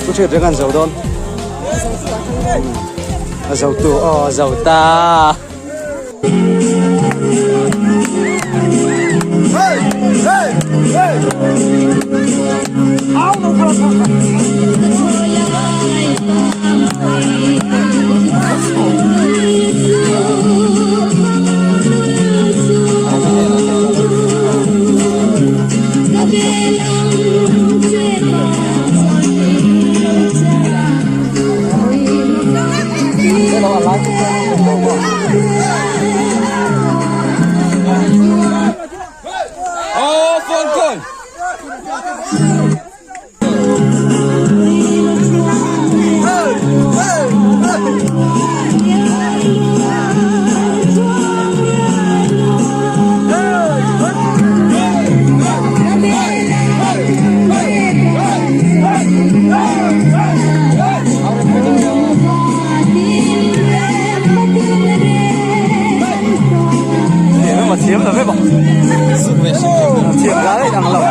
Pu hriat reng an zo dawn. A zo tu aw a zo ta. Oh, phone call. Thiam lo vek thiam lai ang lo.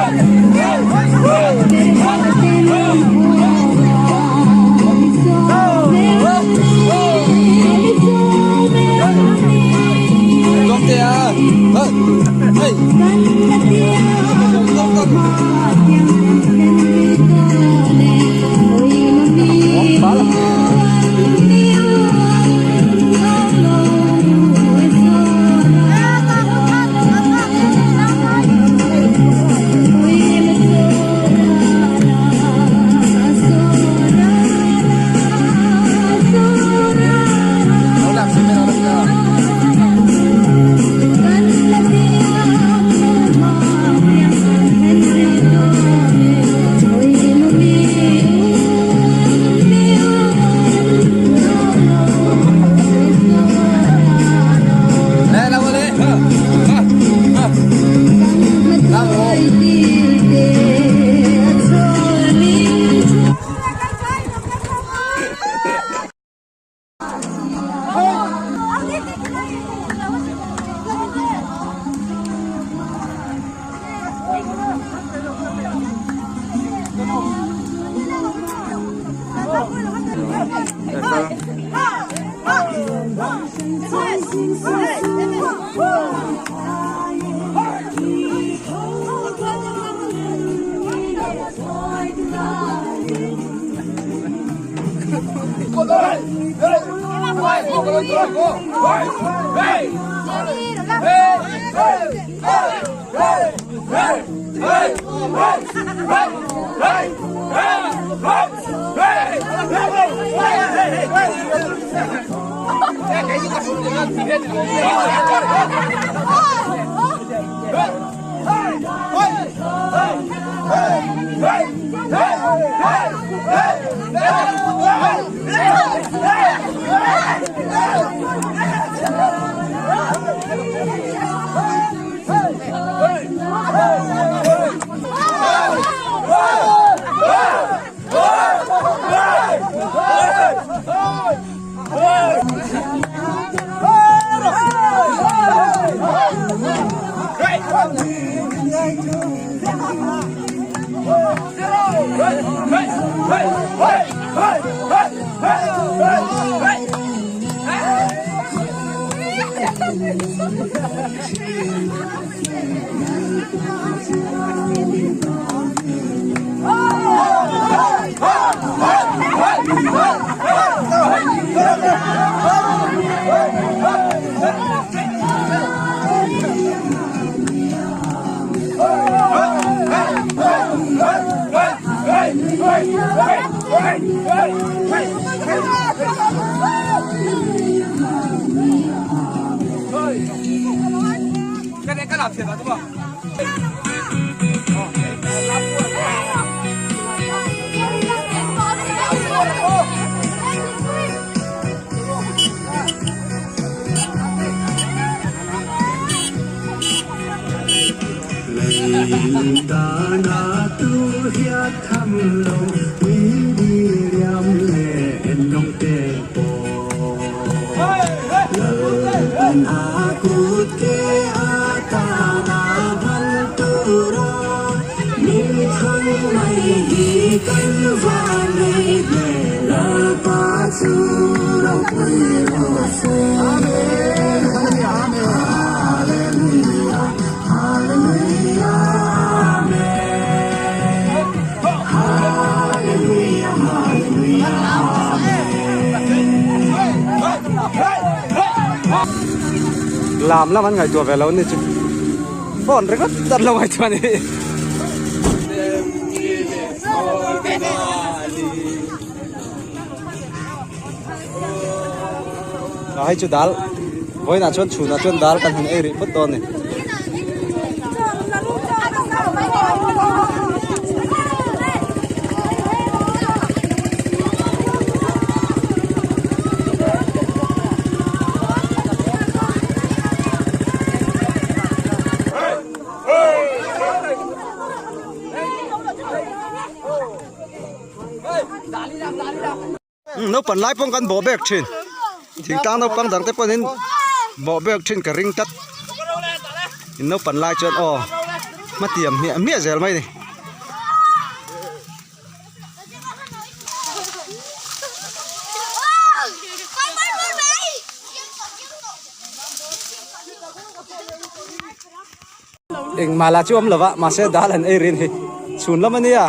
Lam lam an ngaihtuah ve lo ni chu phone ringawt an lo ngaihtuah a ni. A hei chu dal vawiinah chuan chhunah chuan dal kan han ei rih phawt dawn a ni. Naupang lai pawh kan bawh bek thin thingtlang naupang dang te pawhin bawh bek thin ka ring tlat in naupang lai chuan aw hmatiam hmiah hmiah zel mai a ni. Engmah lah chu awm lo va mahse dal an ei rin hi chhun lam a nia.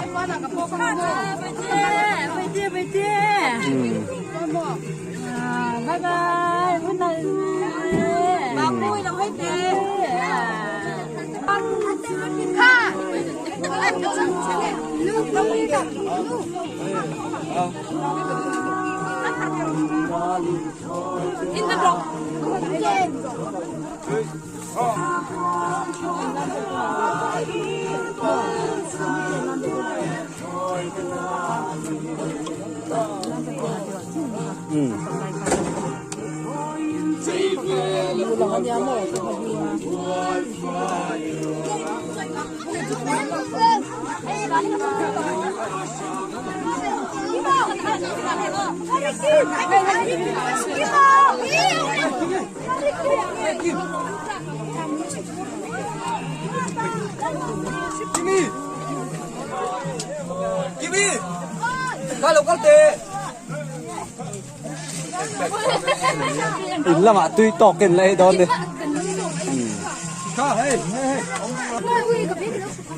In lamah tui tawk in la ei dawn ni.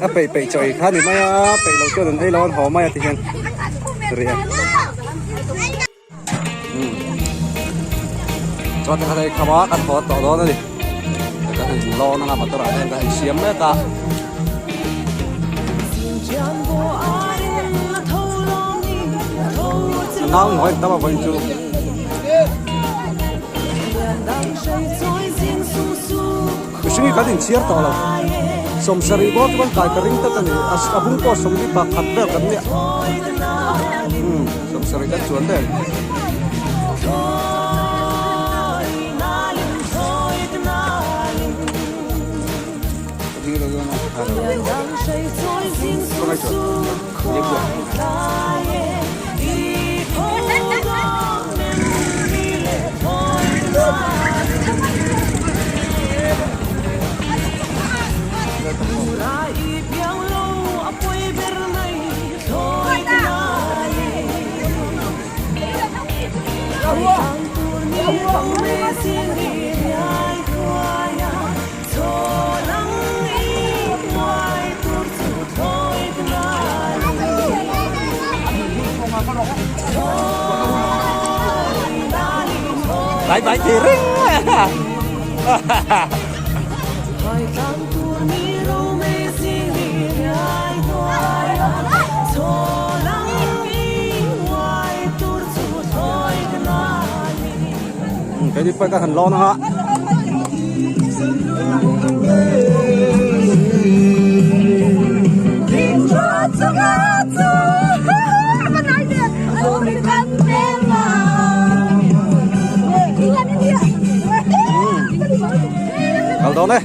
A peih peih chaw ei kha ni mai a, peih loh chuan an ei lo an haw mai a ti hian ri a. Chuan tikhan hei kham a kan haw tawh dawn a ni. Kan in lawn anga motor ah hian kan insiam mek a. Nau ngawi tam a vawiin chu. Mihring hi kan inchhiar tawh lo. Sawmsarih bawr chu kan kai ka ring tlat a ni. A bung pawh sawmli pakhat vel kan nia. Umm sawmsarih kan chuan vel. Bye bye thì ring. Cái đi quay cái hình lon ha. Kal dawn e.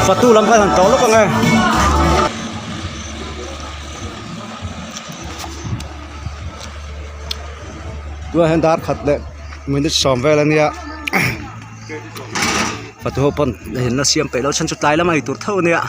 Fatu lam khan han tawh lawk ang e. Tunah hian dar khat leh minute sawm vel a nia fatu ho pawn inna siam peih loh chhan chu tlai lama ei tur tho a nia.